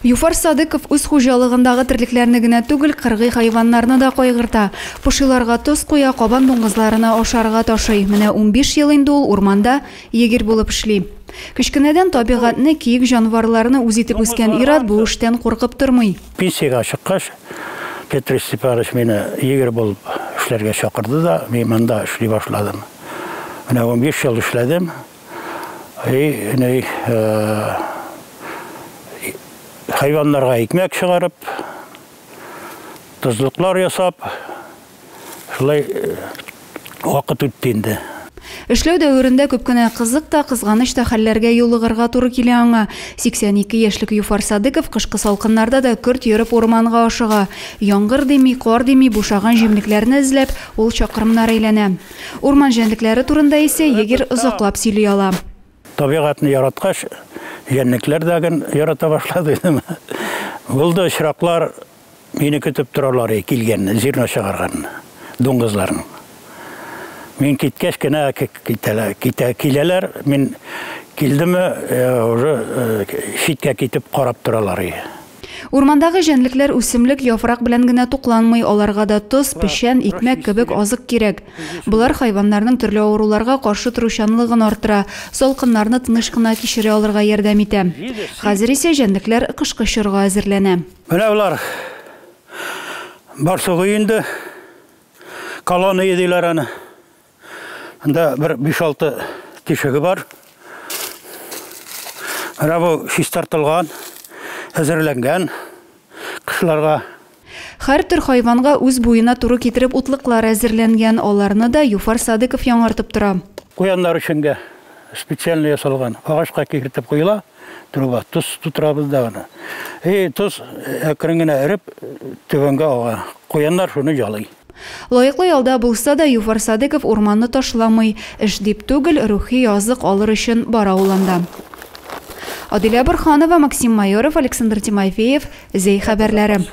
Юфар Садыков үз хуҗалыгындагы терлекләрне генә түгел, кыргый хайваннарны да кайгырта. Пошиларга тоз куя, кабан дуңгызларына ашарга ташый. Менә 15 ел инде ул урманда егерь булып эшли. Кечкенәдән табигатьне, киек җанварларны үз итеп үскән ир-ат бу эштән куркып тормый. Пенсиягә чыккач, Петр Степанович мине егерь булып эшләргә чакырды да, мин монда эшли башладым. Менә 15 ел эшләдем. И, ни, хайваннарга икмәк чыгарып, тозлыклар ясап, шулай вакыт үтте инде. Эшләү дәверендә күп кенә кызык та, кызганыч та хәлләргә юлыгырга туры килә аңа. 82 яшьлек Юфар Садыков кышкы салкыннарда да көрт йөреп урманга ашыга. Яңгыр дими, кар дими, бушаган җимлекләрне эзләп, ул чакрымнар әйләнә. Урман җәнлекләре турында исә егерь озаклап сөйли ала. Табигатьне яраткач, җәнлекләр дә ген ярата башлады инде. Булды очраклар, мине көтеп торалар килгәнне, зерно чыгарганны, дуңгызларның. Мин киткәч кенә китәләр, китә киләләр, мин килдеме, уже читкә китеп карап торалар. Урмандагы җәнлекләр үсемлек, яфрак белән генә тукланмый, аларга да тоз, печән, икмәк кебек азык кирәк. Болар хайваннарның төрле авыруларга каршы торучанлыгын арттыра, салкыннарны тыныч кына кичерә алырга ярдәм итә. Хәзер исә җәнлекләр кышкы чорга әзерләнә. Менә болар барсугы инде, колония диләр аны. Анда бер 5-6 тишеге бар. Менә бу чистартылган, әзерләнгән кышларга. Һәр төр хайванга үз буена туры китереп утлыклар әзерләнгән, аларны да Юфар Садыков яңартып тора. Куяннар өчен дә специально ясалган, агачка киертеп куела труба, тоз тутырабыз да аны. И тоз әкрен генә эреп түбәнгә ага. Куяннар шуны ялый. Лаеклы ялда булса да, Юфар Садыков урманны ташламый. Эш дип түгел, рухи язык алыр өчен бара ул анда. Адилә Борханова, Максим Майоров, Александр Тимофеев, Зәй хәбәрләре.